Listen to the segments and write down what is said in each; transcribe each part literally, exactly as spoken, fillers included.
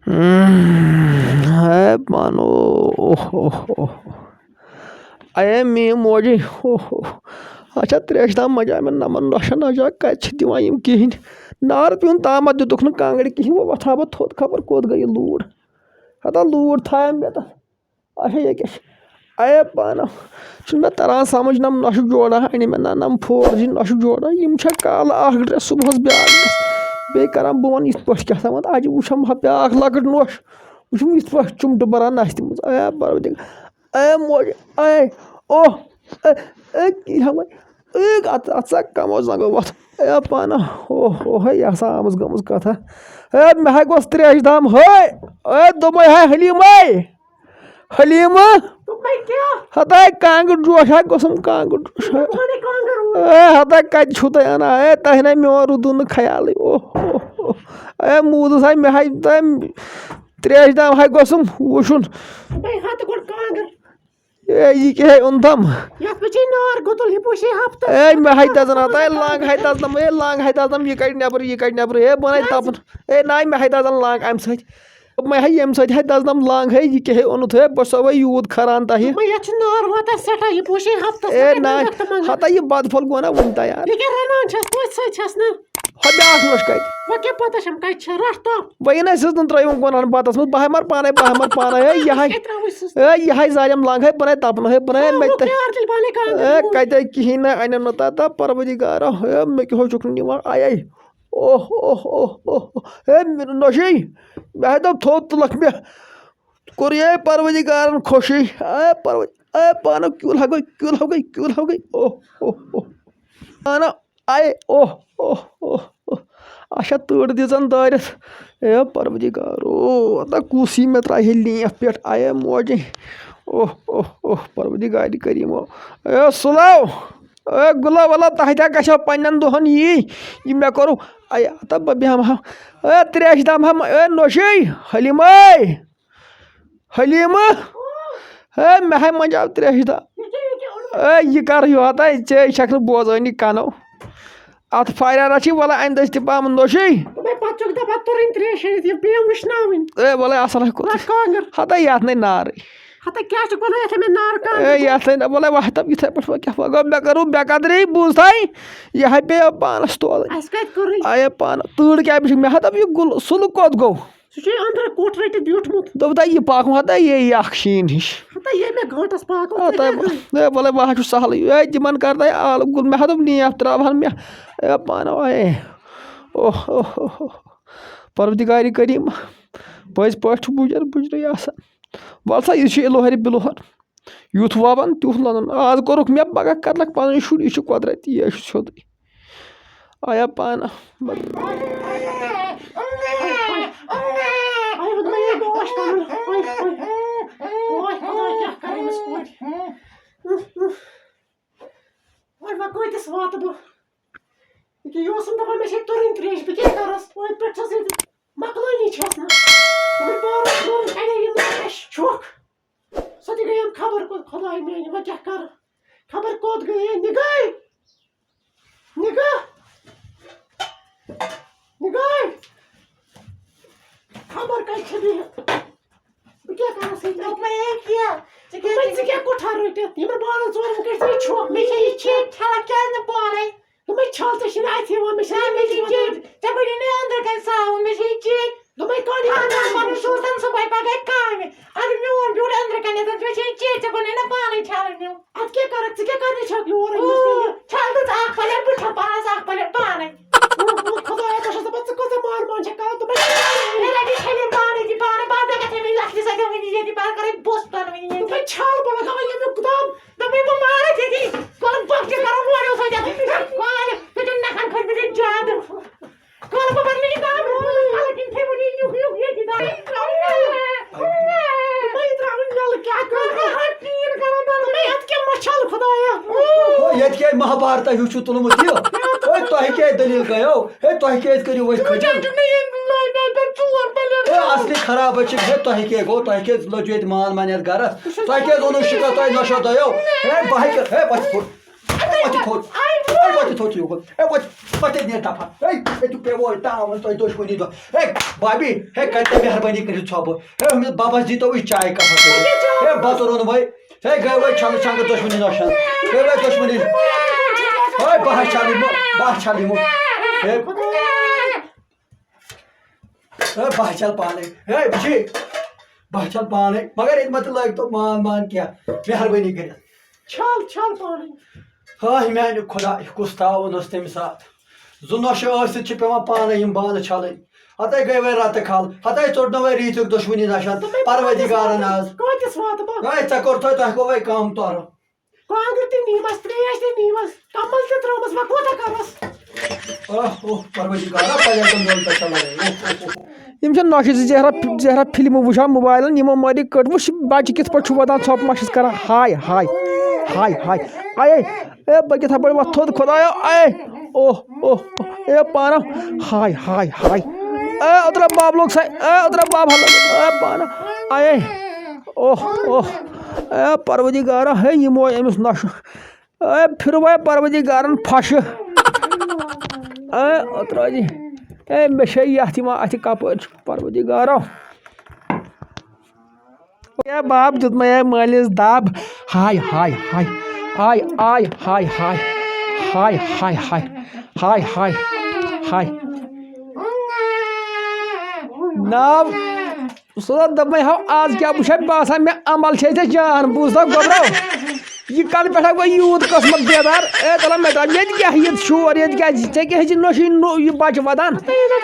ہے پانو، اوہ، اوہ، اوہ۔ اے میٲنۍ موجی، اوہ، اوہ۔ اچھا، ترٛیش تام مجا مےٚ نمن نۄشن نجا، کتہِ چھِ دِوان یِم کِہیٖنۍ؟ نار پیوٚن تامتھ دِتُکھ نہٕ کانٛگرِ کِہیٖنۍ، وۄنۍ وۄتھٕ ہا بہٕ تھوٚد، خبر کوٚت گٔے یہِ لوٗر۔ ہتا لوٗر تھایَم مےٚ تتھ۔ اچھا، یہِ کیٛاہ چھِ؟ اے پانہ، چھُنہٕ مےٚ تران سمجھ، نم نۄشہِ جوڑا اَنہِ مےٚ، نہ نم فور جی نۄشہِ جوڑا۔ یِم چھا کالہٕ اکھ ڈرٛٮ۪س، صُبحس بیٛاکھ ڈرٛٮ۪س۔ بیٚیہِ کران بہٕ وَنہٕ یِتھ پٲٹھۍ کیٛاہ تامَتھ، اَجہِ وٕچھم ہا بیٛاکھ لۄکٕٹ نۄش، وٕچھُم یِتھ پٲٹھۍ چُمٹہٕ بران نَستہِ منٛز۔ اے پروردگار، اے موج، اے، اوہ، اے، اے، یہِ ہا وۄنۍ، اے، اَتھ، اَتھ سا کمو زنٛگو وۄتھ۔ اے پانہ، اوہ، اوہ، ہے، یہِ ہسا آمٕژ گٔمٕژ کتھا۔ اے، مےٚ ہا گوٚژھ ترٛیش دام، ہے، اے، دوٚپمَے ہے حلیٖمے۔ حلیٖمہٕ؟ دوٚپمَے کیٛاہ؟ ہتاے کانٛگٕر جوش ہا گوٚژھُم، کانٛگٕر جوش ہا۔ دوٚپمَے کانٛگٕر اوٗر۔ اے ہتاے کتہِ چھُو تُہۍ انان؟ اے تۄہہِ نے میون رُدُن نہٕ خیالٕے۔ اوہ، اوہ، اوہ۔ اے موٗدُس ہا مےٚ ہاے تۄہہِ ترٛیش دام ہا گوٚژھُم وُچھُن۔ دوٚپمَے ہتہٕ گۄڈٕ کانٛگٕر۔ اے یہِ کیٛاہ ہے اوٚنتم؟ یتھ منٛز چھے نار گُتُل، یہِ پوشے ہفتس۔ اے مےٚ ہاے دزن ہتاے لنٛگ ہاے دزنم، اے لنٛگ ہاے دزنم، یہِ کڑِ نٮ۪بر، یہِ کڑِ نٮ۪بر، اے بہٕ نے تپن۔ اے ناے مےٚ ہاے دزن لنٛگ امہِ سۭتۍ۔ مےٚ ہا ییٚمہِ سۭتۍ ہا دزنم لنٛگ ہے، یہِ کیٛاہ ہے اوٚنُتھ ہے، بہٕ چھُسو وۄنۍ یوٗت کھران تۄہہِ۔ دوٚپمَے، یَتھ چھُ نار واتان سٮ۪ٹھاہ، یہِ پوشے ہفتس اے منٛز نہ، کَتہِ منٛز ہتا یہِ بدفل گوٚو نا وُنہِ تیار۔ یہِ کیٛاہ رَنان چھَس، توتہِ سۭتۍ چھَس نہ۔ ہۄ بیٛاکھ نوٚش کَتہِ؟ وۄنۍ کیٛاہ پَتہ چھَم کَتہِ چھِ، رَٹھ تَپھ۔ وۄنۍ یہِ نہ سٕژنَن ترٛٲیوُن گۄنان بَتَس منٛز، بہٕ ہَے مَرٕ پانَے، بہٕ ہَے مَرٕ پانَے۔ ہے یہِ ہَے، کَتہِ ترٛاوٕے سٕژ؟ ہے یہِ ہَے ظالِم لنٛگ ہے، بہٕ نَے تَپنہٕ ہے، بہٕ نَے ہاو، مےٚ ہُہ تہِ۔ پیار تیٚلہِ بَنے کانٛگٕر ہے گوٗج۔ کَتہِ کِہیٖنۍ نہ اَنٮ۪م نہٕ تَتھ، تَتھ پَروَردِگارا، ہے مےٚ کیٛاہ ہو چھُکھ نہٕ نِوان، آیے۔ اوہ، اوہ، اوہ، اوہ، اوہ۔ ہے، مےٚ نۄشی، مےٚ ہا دوٚپ، تھوٚد تُلکھ مےٚ۔ کوٚر یے پروردگارن خوشی۔ اے پرو-، اے پانہٕ کیُل ہا گٔے، کیُل ہا گٔے، کیُل ہا گٔے۔ اوہ، اوہ، اوہ۔ پانہٕ، اے، اوہ، اوہ، اوہ، اوہ۔ اچھا، تۭر دِژن دٲرِتھ۔ اے پروردگارو، ہتا کُس یی مےٚ ترٛایہِ ہے لینٛف پٮ۪ٹھ۔ اے موجے۔ اوہ، اوہ، اوہ، پروردگارِ کریٖمو۔ اے سُلاو۔ اے گُلا وَلا، تۄہہِ تہِ گژھیو پنٛنٮ۪ن دۄہَن یی، یہِ مےٚ کوٚروٕ۔ اَے، ہتا بہٕ بیٚہمہٕ ہا۔ اے ترٛیشہِ دامہٕ ہا، اے نوشی، حلیٖمے، حلیٖمہٕ۔ اے مےٚ ہاے منٛجاو ترٛیشہِ دام۔ اے یہِ کَر ہیوٗ ہتا، ژےٚ چھَکھ نہٕ بوزٲنی کَنو۔ اَتھ فایرَرَس چھِ وَلا اَنہِ دٔسۍ تہِ پامہٕ نوشی۔ دوٚپمَے، پَتہٕ چھُکھ دَپان تُرٕنۍ ترٛیش أنِتھ، یہِ پیٚیَم وٕشناوٕنۍ۔ اے وَلَے اَصٕل ہا کوٚر۔ رَٹھ کانٛگٕر۔ ہتا یَتھ نَے نارٕے۔ ہتا کیٛاہ چھُکھ وَنان، یَتھ ہے مےٚ نار کانٛگٕر اے، چھِ؟ یَتھ ہے نہ، وَلَے وۄتھ تَم یِتھَے پٲٹھۍ، وۄنۍ کیٛاہ وَنہٕ؟ گوٚو مےٚ کٔرٕو بے قدری، بوٗز تھَے، یہِ ہے پیٚیو پانَس تولٕنۍ۔ اَسہِ کَتہِ کٔرٕے؟ آیے پانہٕ، تۭر کیٛاہ بہٕ چھُس، مےٚ ہتا یہِ گُل سُلہٕ کوٚت گوٚو؟ سُہ چھُے أنٛدرٕ کوٚٹھ رٔٹِتھ بیوٗٹھمُت۔ دوٚپ تَے، یہِ پاکھ ہتا یے یہِ اَکھ شیٖن ہِش۔ ہتا یے مےٚ گٲنٛٹَس پاکھ اوس، آ، ژٕ تَے کیٛاہ وَلَے، گٔے؟ اے، وَلَے، وَلَے، وَہہ چھُ سہلٕے۔ اے، تِمَن کَر تَے آلہٕ گُل، مےٚ ہا دوٚپ، نیپ ترٛاوہَن مےٚ۔ اے، پانہٕ، اے۔ اوہ، اوہ، اوہ، اوہ۔ پروردگارِ کریٖم، پٔزۍ پٲٹھۍ چھُ بُجَر بُجرٕے آسان۔ وَل سا، یہِ چھُ لوہرِ بِلوہر۔ یُتھ وَوَن، تیُتھ لونُن۔ آز کوٚرُکھ مےٚ، پَگاہ کَرنَکھ پَنٕنۍ شُرۍ، یہِ چھُ قۄدرتی، یہِ چھُ سیوٚدُے۔ آیا پانہٕ۔ وۄنۍ وۄنۍ کۭتِس واتہٕ بہٕ؟ ییٚکیٛاہ یہِ اوسُم دَپان، مےٚ چھے تُرٕنۍ ترٛیش، بہٕ کیٛاہ کَرَس؟ وۄنۍ پٮ۪ٹھ چھَس ییٚتہِ مۄکلٲنی چھَس نہٕ۔ وۄنۍ بارَس منٛز اَنے یہِ نہٕ اَسہِ چھۄکھ۔ سۄ تہِ گٔیَم خبر کوٚت، خۄداے میٛانہِ، وۄنۍ کیٛاہ کَرٕ؟ خبر کوٚت گٔیے نِگاہ؟ نِگاہ؟ نِگاہ؟ خبر کَتہِ چھِ بِہِتھ؟ بہٕ کیٛاہ کَرَس ییٚتہِ؟ دوٚپمَے، ہے کیٛاہ؟ ژٕ کیٛاہ دوٚپمَے، ژٕ کیٛاہ کُٹھر رٔٹِتھ؟ یِمَن بارَن ژورَن کٔرۍ ژٕ یہِ چھۄکھ، مےٚ چھےٚ یہِ چیٚٹۍ کھٮ۪لَکھ کیٛازِ نہٕ پانَے؟ دوٚپمَے، چھَل ژےٚ چھِنہٕ اَتھِ یِوان، مےٚ چھےٚ نہ، مےٚ چھِ یہِ چیٚٹۍ۔ ژےٚ بَنیو نہٕ أنٛدرٕ کَنہِ صاوُن، مےٚ چھےٚ یہِ چیٚٹۍ۔ دوٚپمَے، کانٛہہ چھُنہٕ پَنُن سوٗزَن صُبحٲے پَگاہ کامہِ۔ اَدٕ میون بیوٗٹھ أنٛدرٕ کَنٮ۪تھ، مےٚ چھےٚ یہِ چیٚٹۍ، ژےٚ بَنے نہ پانَے چھَلٕنۍ یِم۔ اَدٕ کیٛاہ کَرَکھ ژٕ، کیٛاہ کَرنہِ چھَکھ یور أنِتھ؟ چھَل دِژ اَکھ پَلیٹ، بہٕ چھَلہٕ پانَس اَکھ پَلیٹ پانَے۔ ووٚنُکھ، ووٚنُکھ خۄدایا، بہٕ چھَس دَپان، ژٕ کۭژاہ مال مان چھَکھ کَران؟ دوٚپمَے، مےٚ لَگہِ چھٔلِنۍ پانَے تہِ پانَے، بَس مےٚ گژھِ مےٚ لَکھنہِ سۭتۍ وٕنہِ ییٚتہِ پَرٕ کَرٕنۍ بوٚس پَنہٕ وٕنہِ ییٚتہِ۔ دوٚپمَے، چھَل، بہٕ لَگاوَے ییٚمیُک دَم۔ دوٚپمَے، بہٕ مارَتھ ییٚتی، کَرَن بۄکچہِ کَرَن مورٮ۪و سۭتۍ۔ کالہِ، ژےٚ چھُنہٕ نَکھَن کھٔتمٕتۍ زیادٕ۔ کالہٕ بہٕ بَنہٕ مےٚ یہِ دَم، کالہٕ کِنۍ تھٲے وٕنہِ یُک یُک ییٚتی دَم۔ دوٚپمَے، یہِ ترٛاوُن نَلہٕ کیٛاہ کَرٕ؟ تیٖر کَران دَم۔ دوٚپمَے، اَتھ کیٛاہ مَچھَل خۄدایا؟ ہو، ییٚتہِ کیٛاہ مہابھارتا ہیوٗ چھُو تُلمُت یہِ؟ ہے، تۄہہِ کیٛاہ دٔلیٖل گٔیو؟ ہے، تۄہہِ کیٛازِ کٔرِو أسۍ کھٔجل؟ ہے، اَصلی خراب حظ چھِ۔ ہے، تۄہہِ کیٛاہ گوٚو؟ تۄہہِ کیٛازِ لٔجِو ییٚتہِ مان مانیت گَرَس؟ تۄہہِ کیٛازِ ووٚنوٕ شِکَس تۄہہِ نۄشو دۄیو؟ ہے، بہٕ ہَے کَرٕ، ہے، وۄتھِ تھوٚد۔ ہے، وۄتھِ تھوٚد۔ ہے، وۄتھِ تھوٚد۔ یُکُن۔ ہے، وۄتھ، وۄتھ ییٚتہِ نیرِ دفعہ۔ ہے، ہے، تُہۍ پیٚوٕ تاوَن تۄہہِ دۄشوٕنی دۄہ۔ ہے، بابی، ہے، کَرِ ژےٚ مہربٲنی کٔرِتھ ژھۄپہٕ۔ ہے، أمِس بَبَس دیٖتو یہِ چاے کَپا کٔرِتھ۔ ہے، بَتہٕ روٚن وۄنۍ۔ ہے، گٔے وۄنۍ چھَنہٕ، چھَنہٕ دۄشوٕنی نۄشَن۔ گٔے وۄنۍ دۄشوٕنی۔ ہے، بہٕ ہا چھَلہٕ یِمو، بہٕ ہا چھَلہٕ یِمو۔ ہے، ہے، بہٕ ہا چھَلہٕ پانَے۔ ہے، وٕچھِی، بہٕ ہا چھَلہٕ پانَے۔ مگر ییٚتہِ مہ تہِ لٲگۍ تو مان مان کینٛہہ۔ مہربٲنی کٔرِتھ۔ چھل، چھل پانے۔ ہاے میانہِ خۄدا، کُس تاوُن اوس تَمہِ ساتہٕ۔ زٕ نۄشہِ ٲسِتھ چھِ پٮ۪وان پانے یِم بانہٕ چھلٕنۍ۔ ہتے گٔے وۄنۍ رتہٕ کھل، ہتے ژوٚٹ نہٕ وۄنۍ ریٖتیُک دۄشوٕنی نشن۔ دوٚپمَے، پروردگارن آز۔ کۭتِس واتہٕ بہٕ؟ ہے، ژےٚ کوٚرتھے، تۄہہِ گوٚو وۄنۍ کم تورٕ۔ کانٛگٕر تہِ نیٖمَس، ترٛیش تہِ نیٖمَس، کمل تہِ ترٲومٕس، وۄنۍ کوٗتاہ کرس؟ آہ، اوہ، پروردگارا، پلیٹن دۄن پٮ۪ٹھ چھلان۔ اوہ، اوہ، اوہ۔ یِم چھِ نۄشہِ زٕ زہرا، زہرا فِلمہٕ وٕچھان موبایلَن، یِمو مٲرِکھ کٔٹ۔ وٕچھ بَچہِ کِتھ پٲٹھۍ چھُ وَدان، ژھۄپہٕ ما چھِس کَران۔ ہاے، ہاے، ہاے، ہاے۔ اَیے، اے، بہٕ کِتھ پٲٹھۍ وَتھٕ تھوٚد، خۄدایا، اَیے۔ اوہ، اوہ، اوہ، اے پانہ، ہاے، ہاے، ہاے۔ اے، اوترٕ باب لوٚگ سا، اے، اوترٕ باب ہا لوٚگ، اے پانہ، اَیے۔ اوہ، اوہ، اے پروردگارا، ہے، یِمو أمِس نۄشہِ۔ اے، پھِروے پروردگارن پھشہِ۔ اے، اوترٕ جی۔ اے، مےٚ چھے یَتھ یِوان اَتھِ، کَپٲرۍ چھُ پروردگارو۔ اے باب، دیُتمَے اے مٲلِس دَب۔ ہاے، ہاے، ہاے۔ آے، آے، ہاے، ہاے۔ ہاے، ہاے، ہاے۔ ہاے، ہاے، ہاے۔ ناو۔ سُہ دوٚپ، دوٚپمَے، ہو، آز کیٛاہ وٕچھے باسان مےٚ عمل چھے ژےٚ جان، بوٗزتھا گۄبراو؟ یہِ کَنہٕ پٮ۪ٹھ ہا گوٚو یوٗت قٕسمت بیدار۔ اے تَلہ مےٚ تام، ییٚتہِ کیٛاہ یہِ چھُ اور، ییٚتہِ کیٛاہ، ژےٚ کیٛاہ چھِ نوٚشی نوٚو یہِ بَچہٕ وَدان؟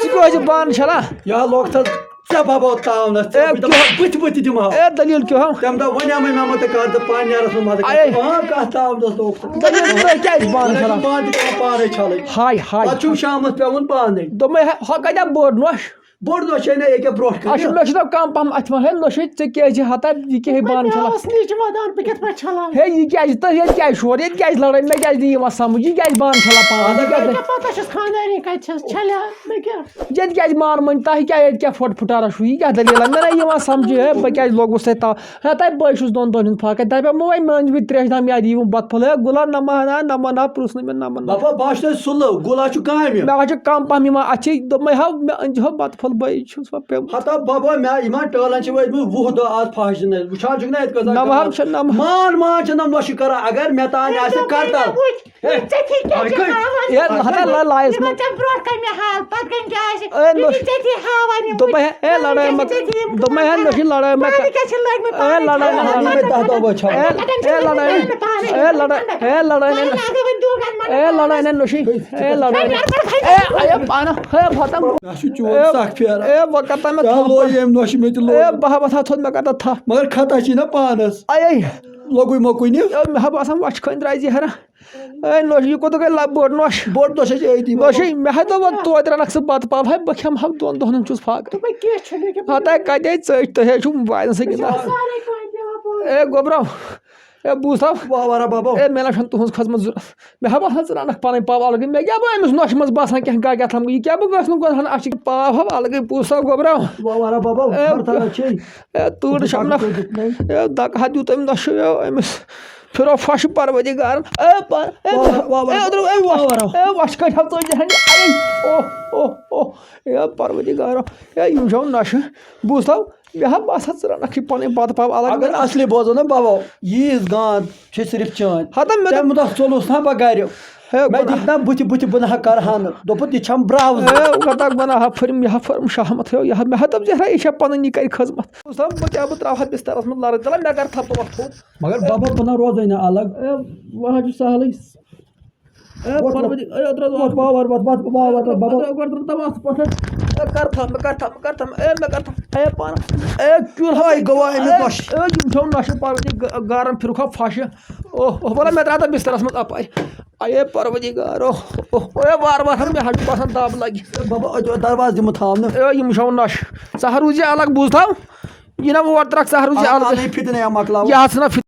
ژٕ کیٛاہ چھِ بانہٕ چھَلان؟ یا لوٚگ تھَس ژےٚ بَبو تاونَس، ژےٚ اے، بہٕ دَپہٕ، کیٛاہ؟ بہٕ تہِ، بہٕ تہِ دِمہٕ ہا۔ اے، دلیٖل کیٛاہ ہو؟ تَمہِ دۄہ وَنیٛامَے مےٚ، مےٚ تہِ کَر تہٕ پانہٕ نیرَس منٛز مَزٕ اے۔ کَر۔ آ، کَتھ تاونَس لوٚگ تھَس۔ دلیٖل، ژٕ کیٛاہ چھِ بانہٕ وَنان چھِ چھَلان؟ بانہٕ تہِ پٮ۪وان پانَے چھَلٕنۍ۔ ہاے، ہاے۔ پَتہٕ چھُم شامَس پٮ۪وان پانَے۔ دوٚپمَے، ہا، ہۄ کَتہِ بوٚڑ نوٚش؟ بوٚڑ دۄہ چھے نہ ییٚکیٛاہ برونٛٹھ کَنہِ۔ اچھا، مےٚ چھُ دَپ کَم پَہَم اَتھِ منٛز، ہے، نہ چھُ ژےٚ کیٛازِ ہَتا یہِ کیٛاہ ہے بانہٕ چھَلان؟ مےٚ اوس نِچہِ وَدان، بہٕ کِتھ پٲٹھۍ چھَلان؟ ہے، یہِ کیٛازِ تۄہہِ ییٚتہِ کیٛازِ شور؟ ییٚتہِ کیٛازِ لَڑٲے؟ مےٚ کیٛازِ نہٕ یِوان سَمٕجھ؟ یہِ کیٛازِ بانہٕ چھَلان پانہٕ؟ یہِ کیٛازِ مےٚ کیٛاہ پَتہ چھَس خانٛدارِنۍ کَتہِ چھَس، چھَلیا مےٚ کیٛاہ؟ ییٚتہِ کیٛازِ مان مٔنۍ؟ تۄہہِ کیٛاہ ییٚتہِ کیٛاہ پھۄٹ پھُٹارا چھُو؟ یہِ کیٛاہ دٔلیٖلہ؟ مےٚ نہ یِوان سَمجھے، ہے، بہٕ کیٛازِ لوگُس تۄہہِ تاو؟ ہے، تۄہہِ بہٕ چھُس دۄن دۄہَن ہُنٛد فاقے، دَپیٛا مےٚ وۄنۍ مٲنۍ زِ ترٛیش دام یاد یِیہِ وۄنۍ بَتہٕ پھوٚل۔ ہے، گُلا نہ مَہ ہنا، نہ مَہ نہ، پرٛژھ نہٕ مےٚ، نہ مَہ نہ۔ بابا، بہٕ ہا چھُس تۄہہِ سُلہٕ، گُلا چھُ کامہِ۔ مےٚ ہا چھُ کَم پَہَم یِوان اَتھِ، دوٚپمَے ہا، مےٚ أنۍ زِ ہو بَتہٕ پھوٚل، بَے چھُس وۄنۍ پیوٚمُت۔ ہتا بابا، مےٚ یِمَن ٹٲلَن چھِ وٲتۍمٕتۍ وُہ دۄہ آز پھَش دِنَس۔ وٕچھان چھُکھ نہ ییٚتہِ کۭژاہ نہ، وَ گرم۔ ہم چھِ، نہ، مان، مان چھِ نہ نۄشہِ کَران، اگر مےٚ تام آسہِ کَرتَل۔ ہے، ژےٚ تھی کیٛاہ چھِ ہاوان؟ ہے، ہتا، لَ-، لایَس یِمَن منٛز۔ ژےٚ برونٛہہ کَنہِ مےٚ حال، پَتہٕ کَنہِ کیٛاہ آسہِ؟ اے، یہِ نۄش-، چھِ ژےٚ تھی ہاوان یِم۔ دوٚپمَے ہے، اے، لَڑٲے مہ، ژےٚ تھی یِم دوٚپمَے ہے، نۄشہِ لَڑٲے مہ۔ پانہٕ کیٛاہ چھِ لٔگمٕتۍ؟ اے، لَڑٲے مہ، پانہٕ لَڑٲے۔ کَران؟ اے، لَڑٲے، اے، لَڑٲے، اے، لَڑٲے، اے، لَڑٲے، اے، لَڑٲے نہ نۄشہِ۔ اے، لَڑٲے نہ۔ اے، اے، پانہٕ، ہے، ختم۔ مےٚ چھُ چون اے، سَکھ پھیران۔ اے، وۄنۍ کَتھ تام مےٚ کیٛاہ تھپھ؟ لوے أمۍ نۄشہِ مےٚ تہِ لوے۔ اے، بہٕ ہا وۄتھٕ ہا تھوٚد، مےٚ کَتھ تام تھپھ؟ مگر خطا چھی نہ پانَس۔ اے۔ لوٚگُے مۄکُے نہِ۔ اے، مےٚ ہا باسان وَچھِ خٲنۍ درٛاے زِہرا۔ اے نوش، یہِ کوٚت گٔے لَب-، بٔڑ نوش؟ بوٚڑ نوش چھِ أتی۔ نوشی، مےٚ ہَے دوٚپ وۄنۍ توتہِ رَنَکھ ژٕ بَتہٕ پاو، ہے بہٕ کھٮ۪مہٕ ہا دۄن دۄہَن چھُس فاقہٕ۔ دوٚپمَے کینٛہہ چھُنہٕ ییٚکیٛاہ۔ ہَتَے کَتہِ ژٔج تۄہہِ، ہے چھُو موبایلَسٕے گِنٛدان۔ سارے کامہِ پٮ۪وان پانَے۔ اے گوٚبرو، اے بوٗزتھا؟ وَ وَ رَبَبو۔ اے مےٚ نہ چھَنہٕ تُہٕنٛز خدمت ضوٚرَتھ۔ مےٚ ہا باسان ژٕ رَنَکھ پَنٕنۍ پاو اَلگٕے۔ مےٚ کیٛاہ گوٚو أمِس نۄشہِ منٛز باسان کینٛہہ گا کیٛاہ تھام؟ یہِ کیٛاہ بہٕ گژھٕ نہٕ گۄڈٕ ہَن اَسہِ چھِ پاو ہا اَلگٕے، بوٗزتھا گوٚبرو؟ وَ وَ رَبَبو، اے، خبر تھا چھے۔ اے توٗرۍ چھَم نہ۔ اے دَکہٕ ہا دیُت أمۍ نۄشہِ، اے أمِس۔ پھِرو پھش پروردگارن۔ اے پر-، اے وارٕ، وارٕ، اے أدرو، اے وش، وارٕ۔ اے وش کٔٹۍ ہم ژٔج ہن۔ اے، اوہ، اوہ، اوہ۔ اے پروردگارو، اے یِم چھو نشہٕ۔ بوٗزتھو، مےٚ ہا باسان ژٕ رنکھ یہِ پنٕنۍ بتہٕ پاو الگ۔ اگر اصلی بوزو نا بابا، ییٖژ گانٛد چھِ صرف چٲنۍ۔ ہتا مےٚ تَمہِ دوٚپ دۄہ ژوٚلُس نا بہٕ گرِ۔ ہے مےٚ گۄڈٕ دِتۍ نا بٕتھِ، بٕتھِ بہٕ نہ ہا کرٕ ہا نہٕ۔ دوٚپُن، یہِ چھَم براوٕز۔ اے گۄڈٕ بناو ہا پھٔرِم، یہِ ہا پھٔرٕم شہمت ہیو، یہِ ہا، مےٚ ہا دوٚپ زہرا، یہِ چھا پنٕنۍ یہِ کرِ خدمت۔ بوٗزتھو، بہٕ کیٛاہ بہٕ تراوٕ ہا بسترس منٛز لرٕے۔ تَلہ مےٚ کر تھپھ تُلکھ تھوٚد۔ مگر بابا، بہٕ نہ روزے نہٕ الگ۔ اے، وۄنۍ حظ چھُ سہلٕے۔ اے، وۄتھ، پروردی-، اے، اوترٕ حظ وۄتھ، ووت۔ پاور، وتھ، وتھ، پاور، وتھ، بابا۔ اوترٕ، اوترٕ تھاو اَتھ پٮ۪ٹھ۔ اے، کر تھپھ، کر تھپھ، کر تھپھ۔ اے، مےٚ کر تھپھ۔ اے، پانہٕ۔ اے، کیُتھ ہاے گوٚوا أمِس اے، نۄشہِ۔ اے، یِم چھَو نۄشہِ پروردی گ-، گارَن پھِرُکھ ہا پھَشہِ۔ اوہ، اوہ، وَلہ مےٚ ترٛاو تَتھ بِستَرَس منٛز اَپٲرۍ۔ اے، پروردگارو۔ اوہ، اوہ، اے، وارٕ وارٕ ہا مےٚ ہا چھُ باسان دَب لَگہِ۔ اے، بابا، اے، دروازٕ دِمہٕ تھاونہٕ۔ اے، یِم چھَو نۄشہِ۔ ژٕ ہا روٗزِ الگ، بوٗزتھا؟ یہِ نہ ووٹ ترٛکھ، ژٕ ہا روٗزِ آ، الگ۔ اَنٕے فِتنہٕ یا مۄکلاوو۔ یہِ ہا ژھٕنہ فِت-،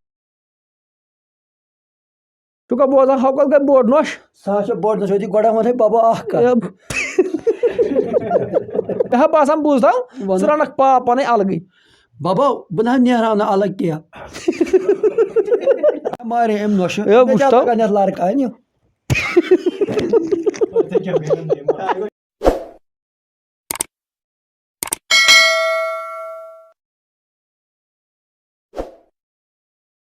چھُکھا بوزان، ہۄکھ گٔے بٔڑ نۄش۔ سۄ ہا چھےٚ بٔڑ نۄش، یہِ گۄڈٕ وَنَے بَبا اَکھ کَتھ۔ اے، مےٚ ہا باسان، بوٗزتھا، وَن۔ ژٕ رَنَکھ پاو پَنٕنۍ اَلگٕے۔ بَبا، بہٕ نہ حظ نیرہاو نہٕ اَلگ کینٛہہ۔ مارے أمۍ نۄشہِ۔ اے، مےٚ کیٛاہ وٕچھتو۔ تَگان یَتھ لَرٕ کامہِ؟ ژےٚ کیٛاہ گٔیَن تَمہِ پَتہٕ؟